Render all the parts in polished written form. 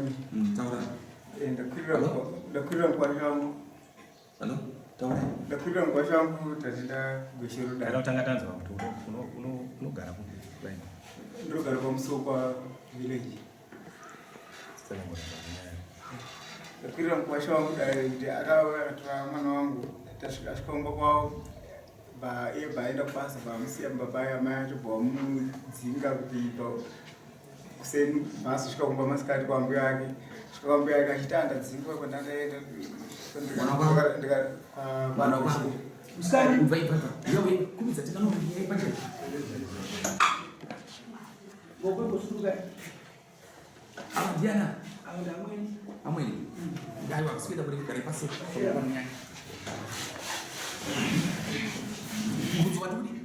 Changamire. Taura. Ndakwirira ndakwirira mukwasha wangu. Hello? Taura. Ndakwirira mukwasha wangu tatenda gweshero dare. Tanga tanzwa kuti unogara kupi? Ndinogara paMusokwa village. Ndakwirira mukwasha wangu dare kuti akauya akatora mwana wangu tasvika asvika kumba kwavo iye baaenda kubasa baamusiya mumba paye amai acho bvamudzinga kuti kuseni vaazosvika kumba masikati kwambuya ake svika kwambuya ake achiti andadzingwa kwandandaenda Ava ndiana? Amweni. Aiwa, kusweda kuri kugara pasi. Mubvunzo wati kudii?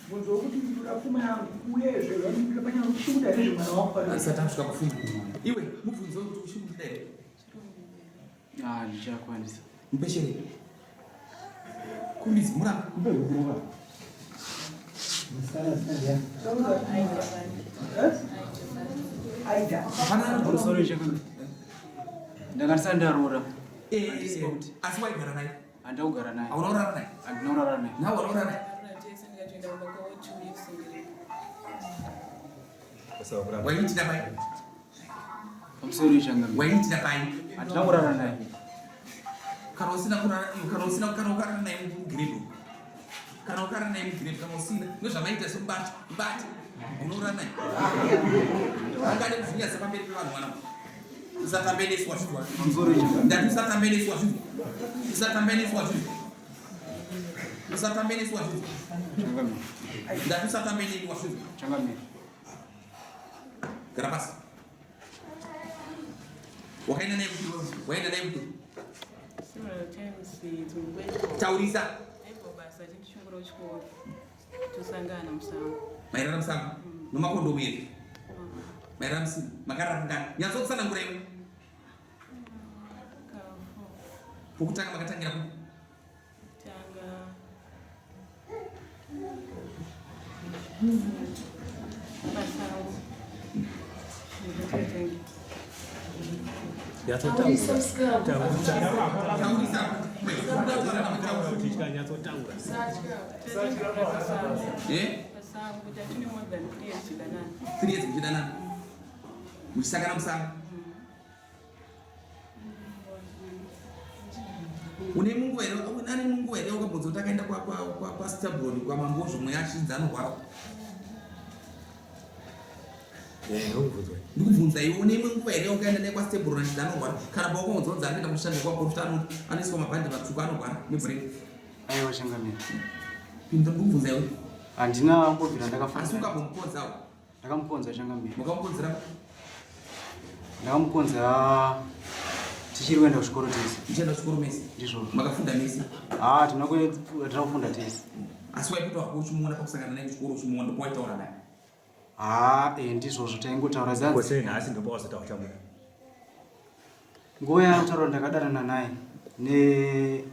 Mubvunzo wekuti ndinoda pfuma yangu uyezve vanondida panyaya yekuti nezvemwana wangu pano. Asati asvika kupfuma. Iwe, mubvunzo wekuti uchikuda here? Ah, ndichakwanisa. Mupeshere. Kumbizi murapa. Mpe kuruka. Aida. Pamusoro ichakanaka. Ndanga ndaroora. Eh, asi waigara naye? Handina kugara naye. Hauna kurara naye? Handina kurara naye. Nawe hauna kurara naye? Waiitira pai? Pamusoro ichangamire. Waiitira pai? Handina kurara naye. Kana usina kurara, kana usina kana ukarara naye mugrade. Kana ukarara naye mugrade kana usina, ndozvamaita semubati, mubati. Unorara naye. Ungade kuzvinyasa pamberi pevanhu mwana. Usatambe nesu wazvinzwa. Pamusoro ichangamire. Ndati usatambe nesu wazvinzwa. Usatambe nesu wazvinzwa. Usatambe nesu wazvinzwa. Changamire. Ndati usatambe neni wazvinzwa. Changamire. Gara pasi. Wakaenda naye kupi? Waenda naye kupi? Several times dzimwe Taurisa. aibva basa achindishungura kuchikoro tosangana musango. Mairara musango. Nomakondomu here? Mairara musina. Makarara kangani? Nyatsotsanangura iwe. Kafu Pokutanga makatangira kupi? tanga pasango ndakatanga Taurisa. Nyatsotaura. Eh? pasango kuti atine more than 3 years tichidanana. 3 years muchidanana. Muchisangana musango. Une munguva here ane munguva here wakabvunza kuti akaenda kwaStabron kwaMambozvo mweya achinzi anorwara? Ndikubvunza iwe une imwe nguva here wakaenda naye kwaStabron achinzi anorwara kana pawakaunza kunzi anoenda kushanda kwaprofita anoiswa mabhandi matsvuku anorwara nebreak? Aiwa changamire. Pinda ndikubvunza iwe. Handina kumbobvira Asi ndakafamba. ukambomukonzawo? Ndakamukonza changamire. Mukamukonzera? Ndakamukonzera tichiri kuenda kuchikoro tese. Muchienda kuchikoro mese? Ndizvozvo. Makafunda mese? Ah, tina kufunda tese. Asi waipota wako uchimuona pakusangana naye kuchikoro uchimuona ndopawaitaura naye? Ah, eh ndizvozvo taingotaura zanzi. Kose nhasi ndopawazotaura chamuda. Nguva yaanotaura ndakadanana naye ne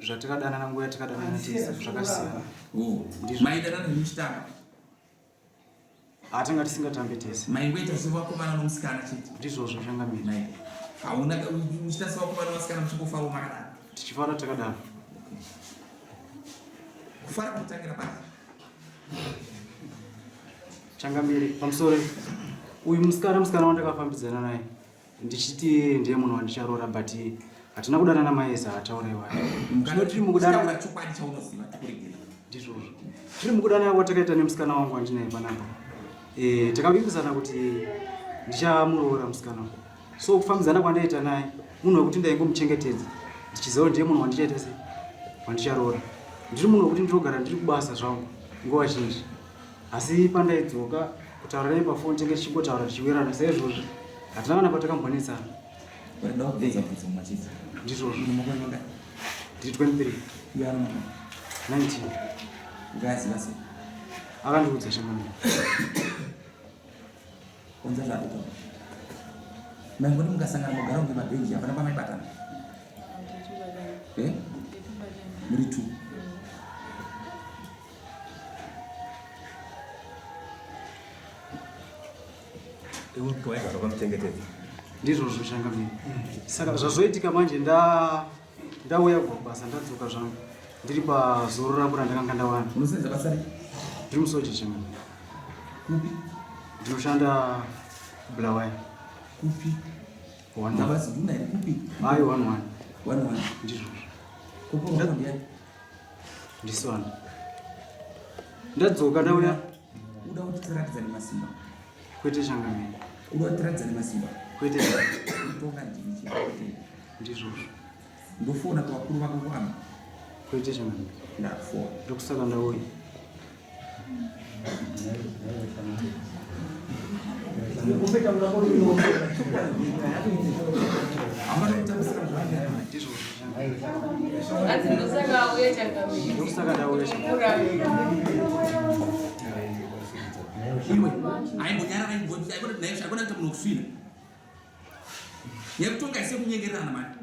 zvatakadanana nguva yatakadanana tese zvakasiyana. Oh, Ndizvo. maidanana muchitamba? Hatanga tisingatambe tese. Maingoita sevakomana nomusikana chete. Ndizvozvo changamire. Mai. Hauna muchiita sevakomana novasikana muchingofarawo makadaro. Tichifara takadaro. Kufara kunotangira papi? Changamire pamusoro uyu musikana musikana wandakafambidzana naye ndichiti ndiye munhu wandicharoora but hatina kudanana maeza ataura iwayo. Zvino tiri mukudanana Taura chokwadi chaunoziva tikuregera. ndizvozvo tiri mukudanana kwatakaita nemusikana wangu wandinaye panapa e, takavimbisana kuti ndichamuroora musikana wangu so kufambidzana kwandaita naye munhu wekuti ndaingomuchengetedza ndichiziva kuti ndiye munhu wandichaita se wandicharoora ndiri munhu wekuti ndinogara ndiri kubasa zvangu nguva zhinji asi pandaidzoka kutaura naye pafoni tenge tichingotaura tichiwirana saizvozvi hatina kana patakambonetsana Ndinoda kubvunza bvunzo mumachidzi. ndizvozvo Une makore mangani? ndiri 23 Iye ano mangani? 19 Ukayaziva sei? akandiudza changamire Unza zvaatotaura. Maingoti mukasangana mugara kunge mabhenji hapana pamaibatana. Eh? Muri two. Iwe waigara wakamuchengetedza. Ndizvozvo changamire. Saka zvazoitika manje nda ndauya kubva kubasa ndadzoka zvangu ndiri pazoro rangu randakanga ndawana. Unosenza basa rei? Ndiri musoja changamire. Kupi? Ndinoshanda kuBulawayo. Kupi? One one. Ndabasi nduna here kupi? Ayi one one. One one. Ndizvozvo. Kopo wako ndiani? Ndiswana. Ndadzoka ndauya. Uda kuti tiratidzane masimba. Kwete changamire. Uda kuti tiratidzane masimba. Kwete. Kutonga ndini chete. Ndizvozvo. Ndofona kuvakuru vako kwami. Kwete changamire. Ndafona. Ndokusaka ndauya. Iwe, aimbonyarara aikona kuita munhu wekusvina. Yekutonga isi yekunyengererana mani.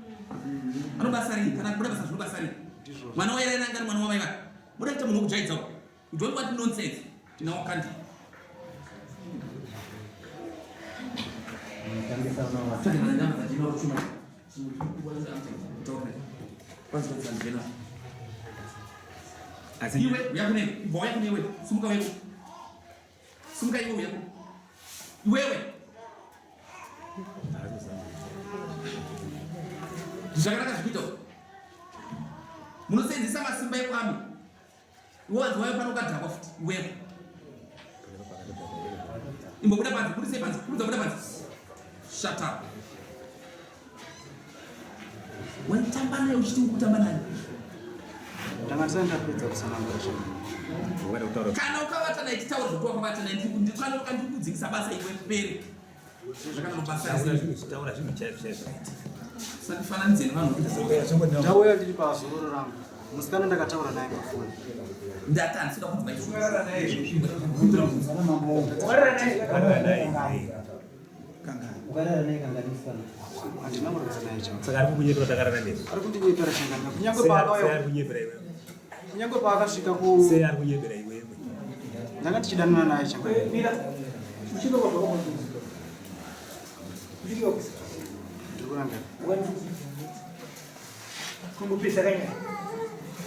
Anobasa rii kana kubuda basa zvinobasa rii. Mwana wairaira angari mwana wamai vake. Muda kuita munhu wekujaidza uko. You don't want nonsense in our country. Iwe, uya kune, ibva uya kune iwe, simuka wewe. Simuka iwe uya kune. Iwewe. Zvakanaka zvikuita. Munosenzesa masimba ekwami. Iwe wanzi wauya pano ukadhakwa futi iwewe. Imbobuda panze, budise panze, budza buda panze. Shut up. Waitamba naye uchiti uri kutamba naye. Ndanga ndisati ndapedza kutsanangura changamire. Kana ukavata naye titaure zvekuti wakavata naye ndikudzingisa basa iwe pere. Taura zvinhu chaizvo chaizvo. Sandifananidze nevanhu. Ndauya ndiri pazororo rangu. Musikana ndakataura naye pafoni. Ndati handisida kunzwa izvozvo. Handina kurara naye changamire. Saka ari kukunyepera takarara nesu. Ari kundinyepera changamire. Kunyange Sei paakauya ari kunyepera iwewe? kunyange paakasvika ku Sei ari kunyepera iwewe? ndanga tichidanana naye changamire. Ndiri kurangarira.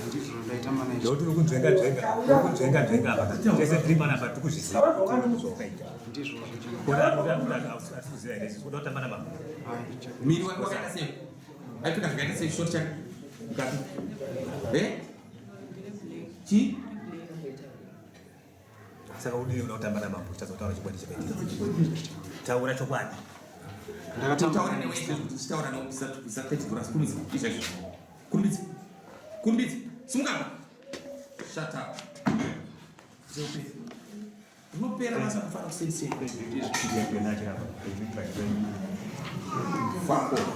Handizvo ndaitamba naye. Ndokuti uri kunzvenga nzvenga, uri kunzvenga nzvenga apa. Tese tiri panapa tiri kuzviziva zvawakaita. Ndizvo changamire. Kuda kuda kuda asi kuziva here izvi? Kuda kutamba namambo. Hayi changamire. Miri wake wakaita sei? Aipfeka zvakaita sei short chake? Mukati. Eh? Chi? Saka udini uda kutamba namambo uchitadza kutaura chokwadi chakaitika. Taura chokwadi. Ndakatamba Taura naye. newe izvozvo kuti tichitaura newe usapedza kurasa. Kurumidza. Izvozvo. Kurumidza. Kurumidza. Simuka. Shut up. Zveupera. Unopera basa kufara kuseni. Fuck off.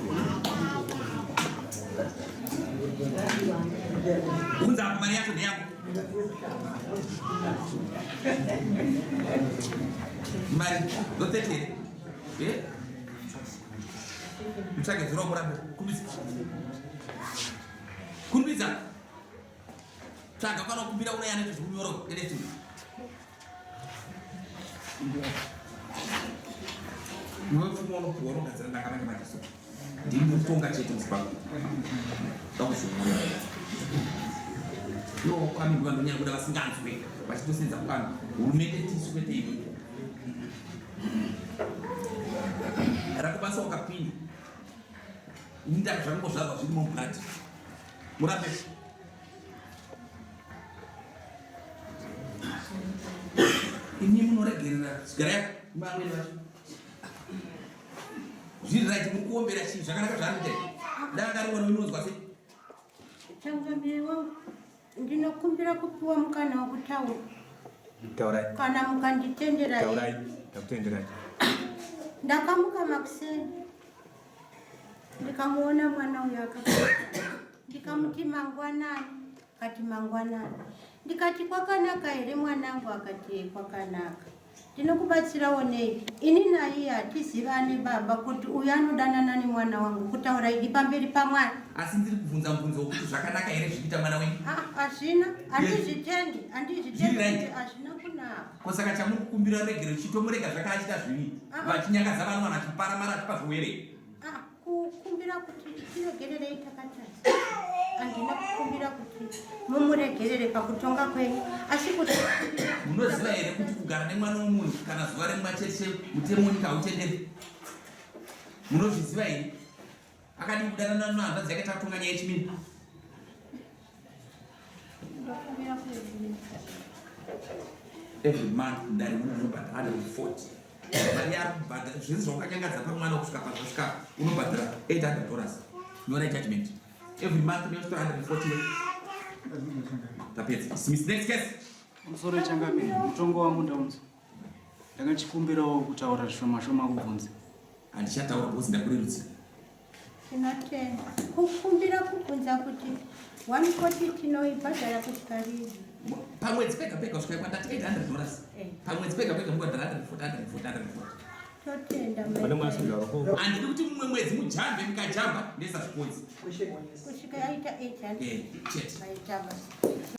Unza apo mari yacho ndeyako. Mari ndotete here? Eh? Mutsvage zuro murambe. Kurumidza. Kurumidza. Tsvaga panokumbira unaya anoita zvekunyora anything. Iwe pfuma unopiwa unogadzira ndanga mange manje so. Ndini ndinotonga chete muZimbabwe. Ndakuzviona. Iwo kwami ndivanhu ndonyanya kuda vasinganzwe vachitosenza kwami. Hurumende tisu kwete iwe. Rakubasa wakapinda. Inda zvangozvarwa zviri mublood. Murape. Imi munoregerera sigara yako vamweni vacho. Zviri right muri kuombera chii zvakanaka zvaari kuita. Ndanga ari wani unonzwa sei? Changamire wangu, ndinokumbira kupiwa mukana wokutaura. Taurai. Kana mukanditendera. Taurai. Takutenderai. Ndakamuka makuseni ndikamuona mwana uyu akapfeka, ndikamuti mangwanani, akati mangwanani. Ndikati kwakanaka here mwanangu, akati "Eh, kwakanaka. Ndinokubatsirawo nei? Ini naiye hatizivane baba kuti uyu anodanana nemwana wangu kutaura idi pamberi paMwari. Asi ndiri kubvunza mubvunzo wokuti zvakanaka here zvikuita mwana wenyu? Ah, hazvina, handizvitendi, handizvitendi Zviri right. kuti hazvina kunaka. Ko saka chamuri kukumbira regero chitomurega zvakaachiita zvivi Ah. vachinyangadza vanhu vanhu achiparamara achipa zviwere. Ah, kukumbira kuti tiregererei takatadza. Handina kukumbira kuti mumuregerere pakutonga kwenyu, asi kuti Munoziva here kuti kugara nemwana womunhu kana zuva rimwe chete mutemo wenyika hautenderi? Munozviziva here? Akadii kudanana nehanzvadzi yake takutonga nyaya yechimini? Ndokumbira kuregerera. Every month mudare muno munobhadhara 140 mari yaari kubhadhara zvese zvaukanyangadza pamwana kusvika pazvasvika unobhadhara 800 dollars. Nyora judgment. Every month unotora 140. Tapedza. Dismiss. Next case. Musoro changamire, mutongo wangu ndaunzwa. Ndanga ndichikumbirawo kutaura zvishoma shoma kubvunza. Handichataura because ndakurerutsira. Tinotenda. Kukumbira kubvunza kuti 140 tinoibhadhara kusvika rini? Pamwedzi pega pega kusvika kwandati 800 dollars. Eh. Pamwedzi pega pega mukubhadhara 140 140 140. Totenda Pane mai. mwana Handidi kuti mumwe mwedzi mujambe mukajamba ndesa zvikonzi. Kusvika yaita 800. Eh, chete. Maita basa.